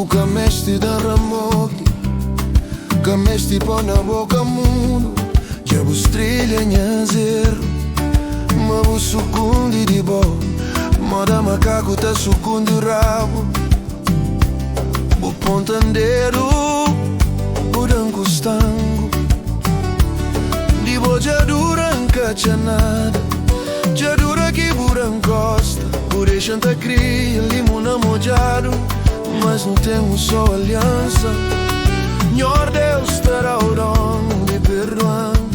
Bu ka meste da ramoki, ka meste pô na boka mundu. Dja bu strilha nhas erru, ma bu sukundi di bo, moda makaku ta sukundi rabu. Bu ponta-m dedu, bu da-m ku stangu. Di bo dja dura N ka atxa nada, dja dura ki bu da-m kosta. Bu dexa-m ta kria limuna modjadu, mas nu ten un só aliansa. Nhor Deus ta da-u don di perdoa-m,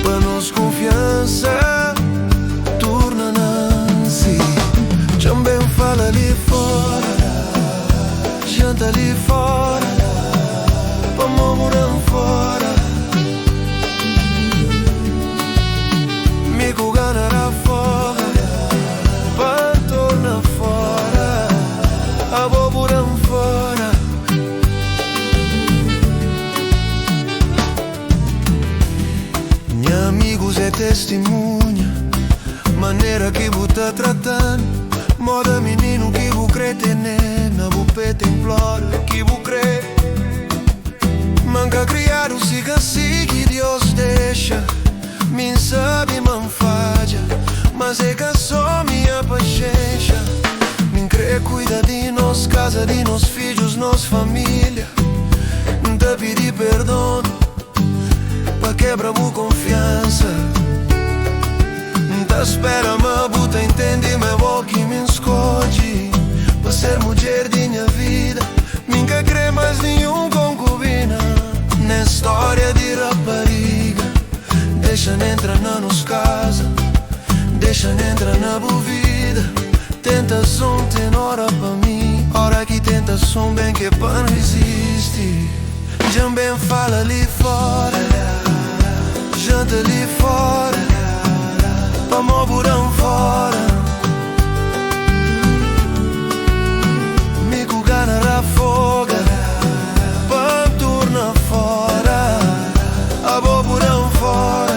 pa nos kunfiansa torna nanse. Txa-m ben fala li fora, janta li fora, pamó bu da-m fora. Mi ku gana da foga, pa N torna fora, abo bu da-m fora. Nha amigus é testimunha, manera ki bu ta trata-m, moda mininu ki bu kre tene na bu pé ta implora ki bu kre. Ma N ka kriadu si ka si ki Dios dexa, mi N sabe ma N fadja, mas é ka só minha paxénxa. Mi N kre kuida di nos kaza, di nos fidjus, nos família. N ta pidi perdon pa kebra bu konfiansa. N ta spera ma bu ta intende ma é bo ki mi N skodje pa ser mudjer di nha vida. Mi N ka kre más ninhun konkubina nes stória di rapariga. Dexa-m entra na nos kaza, dexa-m entra na bu vida. Tentason ten óra pa mi, óra ki tentason ben k'é pa N rizisti. Dja-m ben fala li fora, janta li fora, pamó bu da-m fora. Mi ku gana rafoga, pa N torna fora, abo bu da-m fora.